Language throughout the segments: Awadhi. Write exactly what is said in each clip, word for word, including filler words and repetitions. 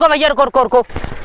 रुको भैया, रुको, रुको, रुको।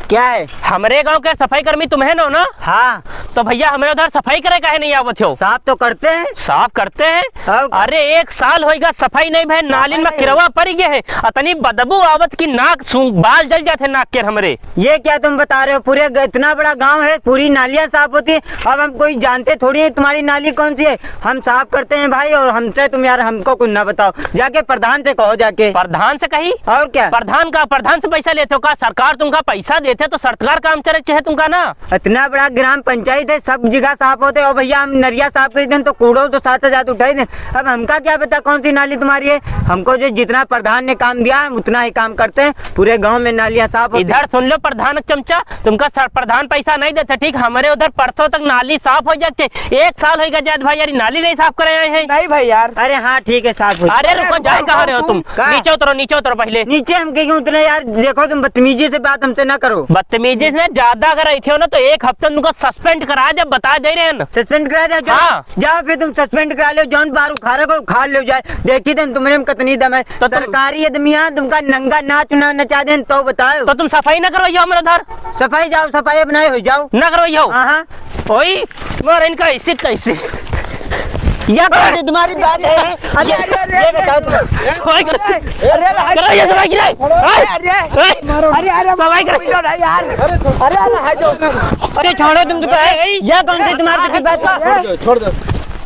क्या है? हमरे गाँव के सफाई कर्मी तुम्हें नो ना? हाँ। तो भैया, हमरे उधर सफाई करे काहे नहीं आवत हो? साफ तो करते हैं। साफ करते हैं? और क्या? अरे, एक साल होइगा, सफाई नहीं भय, नालिन में किरवा पड़ गया है, अतनी बदबू आवत कि नाक सूंघ, बाल जल जाते नाक के हमरे। ये क्या तुम बता रहे हो? पूरे ग-, इतना बड़ा गांव है, पूरी नालियां साफ होती है। अब हम कोई जानते थोड़ी है तुम्हारी नाली कौन सी है। हम साफ करते हैं भाई, और हमसे तुम यार हमको कुछ ना बताओ, जाके प्रधान से कहो जाके। प्रधान से कही? और क्या? प्रधान का, प्रधान से पैसा लेते हो का? सरकार तुमका पैसा देते तो सरकार काम चले चाहे तुमका ना। इतना बड़ा ग्राम पंचायत है, सब जगह साफ होते हो भैया। हम नरिया साफ कर दें तो कूड़ो तो साथ साथ उठाई दें। अब हमका क्या पता कौन सी नाली तुम्हारी है? हमको जो जितना प्रधान ने काम दिया है, हम उतना ही काम करते हैं। पूरे गांव में नालियां साफ होती हैं। इधर सुन लो प्रधान चमचा, तुमका सर प्रधान पैसा नहीं देते, ठीक? हमरे उधर परसों तक नाली साफ हो जाते। एक साल होइगा जात भाई, यार, नाली नहीं साफ करे आए हैं। नहीं भाई यार। अरे हाँ, ठीक है, साफ हो। अरे अरे रुको, रुको, जाए रुको, कहाँ रहे हो तुम? तुम? का? नीचे उतरो, नीचे उतरो पहले। नीचे हम कहीं उतरे यार, देखो तुम बदतमीजी से बात हमसे ना करो। बदतमीजी से ना, ज्यादा अगर ऐसे हो ना तो एक हफ्ता तुमको सस्पेंड करा दे, बता दे रहे हैं ना। सस्पेंड करा दे, जाओ। हाँ। जाओ फिर तुम सस्पेंड करा लो, जौन बार उखाड़े को उखाड़ लो जाए। देखी देन तुमरे में कितनी दम है। तो तुम सरकारी आदमी है, तुमका नंगा नाच ना नचा देन तो बताओ। तो तुम सफाई ना करवाइयो हमरे उधर। सफाई जाओ, सफाई अब नहीं हो जाओ। ना करवाइयो। हाँ, हाँ। ओई, मार इनका ऐसे कैसे? या कौन सी तुम्हारी बात है? अरे, अरे, अरे, ये अरे, बताओ तुम। सफाई कर। अरे, अरे, करो ये सफाई की रे। अरे, अरे, अरे, अरे, अरे, सफाई कर। अरे, यार। अरे, अरे, हाय दो। अरे, छोड़ो तुम तो कहे। या कौन सी तुम्हारी बात है? छोड़ दो, छोड़ दो।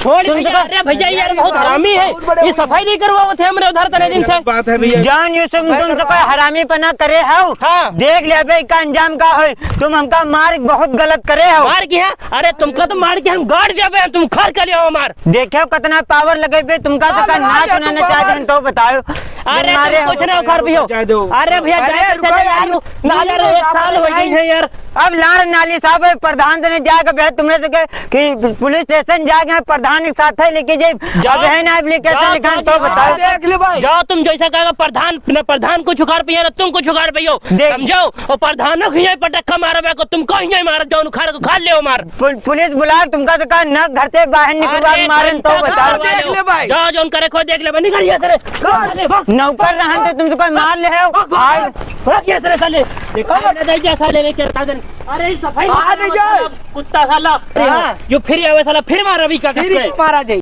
छोड़ तुम भैया, तो अरे भैया, यार बहुत हरामी है, ये सफाई नहीं करवावत है हमरे उधर तने दिन से। बात है भैया। जान यूसुफ, तुम तो कोई हरामी पना करे हो। हाँ। देख ले बे, का अंजाम का होई। तुम हमका मार बहुत गलत करे हो। मार की है? अरे तुमका तो मार के हम गाड़ देबे, तुम खर कर लियो हमार। देखो कितना पावर लगे बे, तुमका तो का नाच उन्होंने चाह देन तो बताओ। अरे तुम कुछ ना कर भी हो। अरे भैया, अरे जाए तो रुको चले यार, यार, नाली यार, में एक साफ साल हो गई है यार। अब लाड़ नाली साहब, प्रधान से ने जाके भेज तुमने से के कि पुलिस स्टेशन जाके प्रधान के साथ है लेके जाए। जाओ, अब है ना, अब लेके जाओ, लिखा जाओ, तो जाओ, बताओ। देख ले भाई। जाओ तुम जैसा कहा प्रधान, न प्रधान कुछ उखाड़ पियो, न तुम कुछ उखाड़ पियो। देख। समझो, और प्रधानों को यही पटक्का मारो, को तुमको यही मारो, जौन उखाड़ को खा ले मार। पुल-, पुलिस बुला, तुमका तो कहा न घर से बाहर निकलवा अरे, मारन तो घंटा बताओ। देख ले भाई। जाओ, जौन करे को देख ले भाई, निकल यहाँ से रे। निकल यहाँ से, भाग। नौकर रहन तो तुमसे कोई मार ले हो। भाग, भाग, भाग। भाग यहाँ से रे साले। देखो, भाग। ना दे जा साले, लेके आ गन। अरे, ये सफाई आ, नहीं नहीं जाओ। साला, कुत्ता साला। हाँ। यो फिर आवे साला, फिर मार अभी का फिर कसके। मारा जाए।